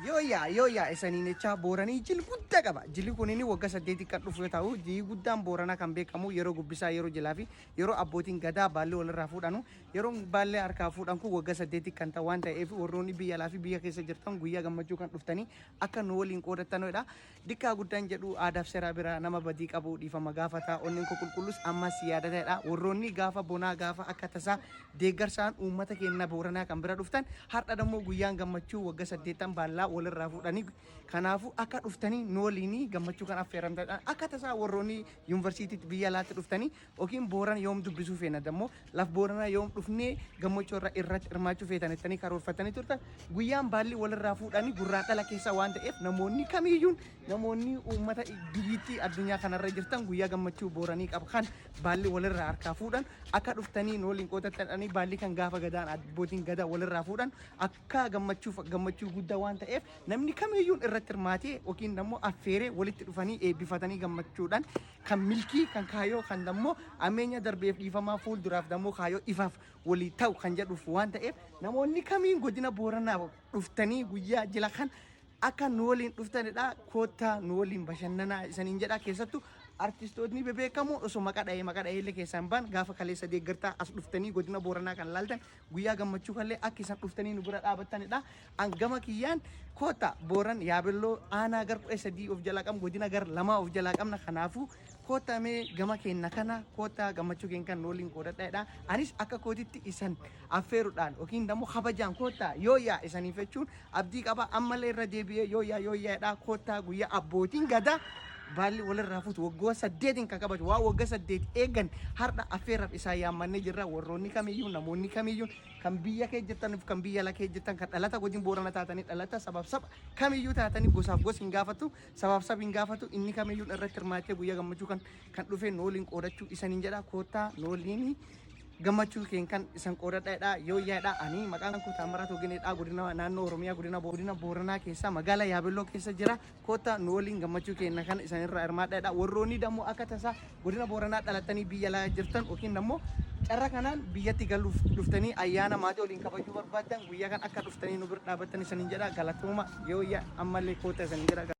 Yooyyaa yooyyaa isaniin jechaa Booranii jil guddaa qaba. Jilli kun inni waggaa 8 kan dhufu yoo ta'u, jilli guddaan Booranaa kan beekamu yeroo gubbisaa, yeroo jilaa fi yeroo abbootiin gadaa baallee walirraa fuudhanu. Yeroo baallee harkaa fuudhan kun waggaa 8 kan ta'u waan ta'eef, warroonni biyya alaa fi biyya keessa jirtan guyyaa gammachuu kan dhuftanii akka nu waliin qoodattanidha. Dikkaa guddaan jedhu aadaaf seeraa bira nama badii qabu dhiifama gaafata. Onneen koo qulqullus ammas yaadataadha. Warroonni gaafa bonaa gaafa akka tasaa deeggarsaan uummata keenya Booranaa kan bira dhuftan, har'a dammoo guyyaan gammachuu waggaa 8 baallaa walirraa fuudhanii, kanaafuu akka dhuftanii nu waliin gammachuu kan affeeramtanidha. Akka tasaa warroonni yuunivarsiitiitti biyya alaatti dhuftanii yookiin Booran yoom dubbisuu feena, dammoo laf Booranaa yoom dhufnee gammachuu irra irratti hirmaachuu feetan jettanii karoorfatanii turtan, guyyaan baalli walirraa fuudhanii Gurraandhala keessa waan ta'eef, namoonni kamiiyyuu, namoonni uummata biyyittii addunyaa kanarra jirtan, guyyaa gammachuu Booranii qaba kan baalli walirraa harkaa fuudhan akka dhuftanii nu waliin qoodatanii, baalli kan gaafa gadaan abbootiin gadaa walirraa fuudhan akka gammachuuf gammachuu guddaa waan ta'eef, namni kamiiyyuu irratti hirmaatee yookiin immoo affeeree walitti dhufanii eebbifatanii gammachuudhaan kan milkii, kan kaayoo, kan dammoo ameenya darbeef dhiifamaa, fuulduraaf dammoo kaayoo ifaaf walii ta'u kan jedhuuf waan ta'eef, namoonni kamiin godina Booranaa dhuftanii guyyaa jila kan akka nu waliin dhuftanidha. Koottaa nu waliin bashannanaa isaniin jedha. Keessattuu artistootni bebeekamoo osoo maqaa dha'ee maqaa dha'ee illee keessaan baan gaafa kaleessa deeggartaa as dhuftanii godina Booranaa kan laaltan, guyyaa gammachuu kallee akka isan dhuftanii nu bira dhaabattanidha. An gama kiyyaan koota Booran Yaabelloo aanaa gar 13 of jalaa qabna, godina gar 2 of jalaa qabna. Kanaafuu koota mee gama keenya kana koota gammachuu keenya kan nu waliin qoodadhaadha. Anis akka kootitti isan affeeruudhaan yookiin immoo kabajaan koota yooyyaa isaniif jechuun abdii qaba. Ammallee irra deebi'ee yooyyaa yooyyaadha. Koottaa guyyaa abbootiin gadaa baalli walirraa fuutu waggoota 8n kan kabaju, waan waggaa 8 eegan har'a affeerraaf isaan yaammannee jirra. Warroonni kamiyyuu, namoonni kamiyyuu, kan biyya kee jirtaniif kan biyya ala kee jirtan, kan dhalata godin Boorana taatanii, dhalata sabaaf saba kamiyyuu taatanii, gosaaf gosa hin gaafatu, sabaaf saba hin gaafatu, inni kamiyyuu irratti hirmaatee guyyaa gammachuu kan dhufe nu waliin qoodachuu isaniin jedha. Koottaa nu waliin gammachuu keen kan isan qoodadhaadha. Yooyyaadha. Ani maqaan koo Taammaraa Togineedha. Godina naannoo Oromiyaa, godina Booranaa keessa magaalaa Yaabelloo keessa jira. Koottaa nu waliin gammachuu keenya kan isanirraa hirmaadhaadha. Warroonni dammoo akka tasaa godina Booranaa dhalatanii biyya alaa jirtan yookiin dammoo carra kanaan biyyatti galuuf dhuftanii ayyaana maatii waliin kabajuu barbaaddan, guyyaa kan akka dhuftanii nu bira dhaabbattan isaniin jedha. Galatooma, yooyyaa, ammallee koottaa isaniin jedha.